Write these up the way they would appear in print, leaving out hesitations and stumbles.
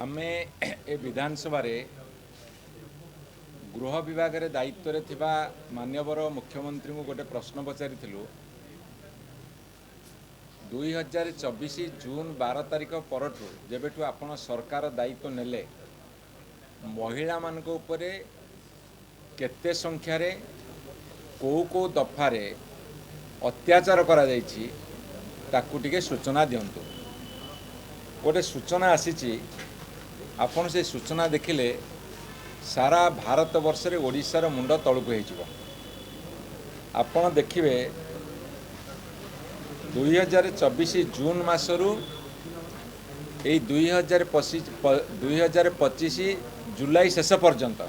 ଆମେ ଏ ବିଧାନସଭାରେ ଗୃହ ବିଭାଗରେ ଦାୟିତ୍ୱରେ ଥିବା ମାନ୍ୟବର ମୁଖ୍ୟମନ୍ତ୍ରୀଙ୍କୁ ଗୋଟେ ପ୍ରଶ୍ନ ପଚାରିଥିଲୁ। 2024 ଜୁନ୍ 12 ତାରିଖ ପରଠୁ ଯେବେଠୁ ଆପଣ ସରକାର ଦାୟିତ୍ୱ ନେଲେ, ମହିଳାମାନଙ୍କ ଉପରେ କେତେ ସଂଖ୍ୟାରେ କେଉଁ କେଉଁ ଦଫାରେ ଅତ୍ୟାଚାର କରାଯାଇଛି, ତାକୁ ଟିକେ ସୂଚନା ଦିଅନ୍ତୁ। ଗୋଟେ ସୂଚନା ଆସିଛି। ଆପଣ ସେ ସୂଚନା ଦେଖିଲେ ସାରା ଭାରତ ବର୍ଷରେ ଓଡ଼ିଶାର ମୁଣ୍ଡ ତଳକୁ ହେଇଯିବ। ଆପଣ ଦେଖିବେ, 2024 ଜୁନ୍ ମାସରୁ ଏଇ 2025 ଜୁଲାଇ ଶେଷ ପର୍ଯ୍ୟନ୍ତ,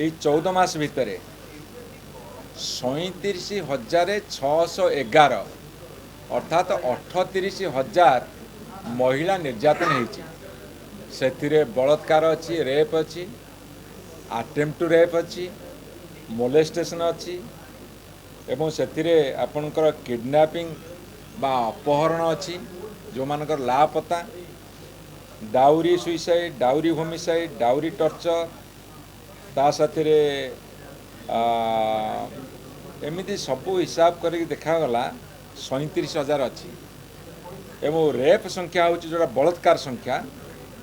ଏଇ 14 ମାସ ଭିତରେ 37,611, ଅର୍ଥାତ୍ 38 ହଜାର ମହିଳା ନିର୍ଯାତନା ହେଇଛି। ସେଥିରେ ବଳାତ୍କାର ଅଛି, ରେପ୍ ଅଛି, ଆଟେମ୍ପ୍ଟ ଟୁ ରେପ୍ ଅଛି, ମୋଲେଷ୍ଟେସନ୍ ଅଛି ଏବଂ ସେଥିରେ ଆପଣଙ୍କର କିଡ଼ନାପିଂ ବା ଅପହରଣ ଅଛି, ଯେଉଁମାନଙ୍କର ଲାପତା, dowry suicide, dowry homicide, dowry torture, ତା ସାଥିରେ ଏମିତି ସବୁ ହିସାବ କରିକି ଦେଖାଗଲା 37 ହଜାର ଅଛି। ଏବଂ ରେପ୍ ସଂଖ୍ୟା ହେଉଛି, ଯେଉଁଟା ବଳାତ୍କାର ସଂଖ୍ୟା,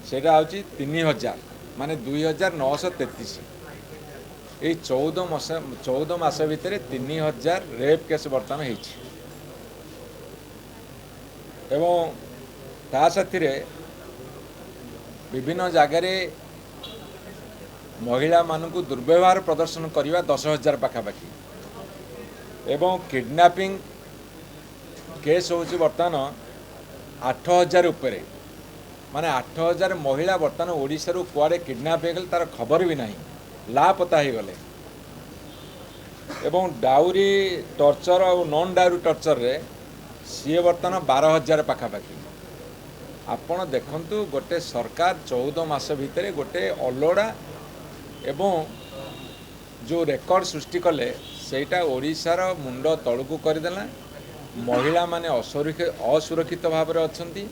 ସେଇଟା ହେଉଛି 3000, ମାନେ 2933। ଏଇ 14 ମାସ ଭିତରେ 3000 ରେପ୍ କେସ୍ ବର୍ତ୍ତମାନ ହେଇଛି। ଏବଂ ତା ସାଥିରେ ବିଭିନ୍ନ ଜାଗାରେ ମହିଳାମାନଙ୍କୁ ଦୁର୍ବ୍ୟବହାର ପ୍ରଦର୍ଶନ କରିବା 10,000 ପାଖାପାଖି ଏବଂ କିଡ଼ନାପିଂ କେସ୍ ହେଉଛି ବର୍ତ୍ତମାନ 8000 ଉପରେ। ମାନେ 8000 ମହିଳା ବର୍ତ୍ତମାନ ଓଡ଼ିଶାରୁ କୁଆଡ଼େ କିଡ଼ନାପ୍ ହେଇଗଲେ, ତାର ଖବର ବି ନାହିଁ, ଲାପତା ହେଇଗଲେ। ଏବଂ ଡାଉରି ଟର୍ଚର ଆଉ ନନ୍ ଡାଉରି ଟର୍ଚରରେ ସିଏ ବର୍ତ୍ତମାନ 12,000 ପାଖାପାଖି। ଆପଣ ଦେଖନ୍ତୁ, ଗୋଟେ ସରକାର 14 ମାସ ଭିତରେ ଗୋଟେ ଅଲୋଡ଼ା ଏବଂ ଯେଉଁ ରେକର୍ଡ଼ ସୃଷ୍ଟି କଲେ, ସେଇଟା ଓଡ଼ିଶାର ମୁଣ୍ଡ ତଳକୁ କରିଦେଲା। ମହିଳାମାନେ ଅସୁରକ୍ଷିତ ଭାବରେ ଅଛନ୍ତି।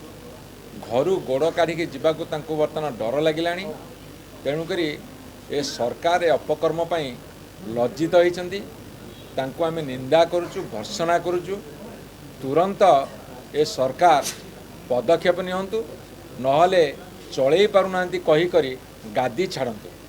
ଘରୁ ଗୋଡ଼ କାଢ଼ିକି ଯିବାକୁ ତାଙ୍କୁ ବର୍ତ୍ତମାନ ଡର ଲାଗିଲାଣି। ତେଣୁକରି ଏ ସରକାର ଏ ଅପକର୍ମ ପାଇଁ ଲଜ୍ଜିତ ହେଇଛନ୍ତି। ତାଙ୍କୁ ଆମେ ନିନ୍ଦା କରୁଛୁ, ଭର୍ତ୍ସନା କରୁଛୁ। ତୁରନ୍ତ ଏ ସରକାର ପଦକ୍ଷେପ ନିଅନ୍ତୁ, ନହେଲେ ଚଳେଇ ପାରୁନାହାନ୍ତି କହିକରି ଗାଦି ଛାଡ଼ନ୍ତୁ।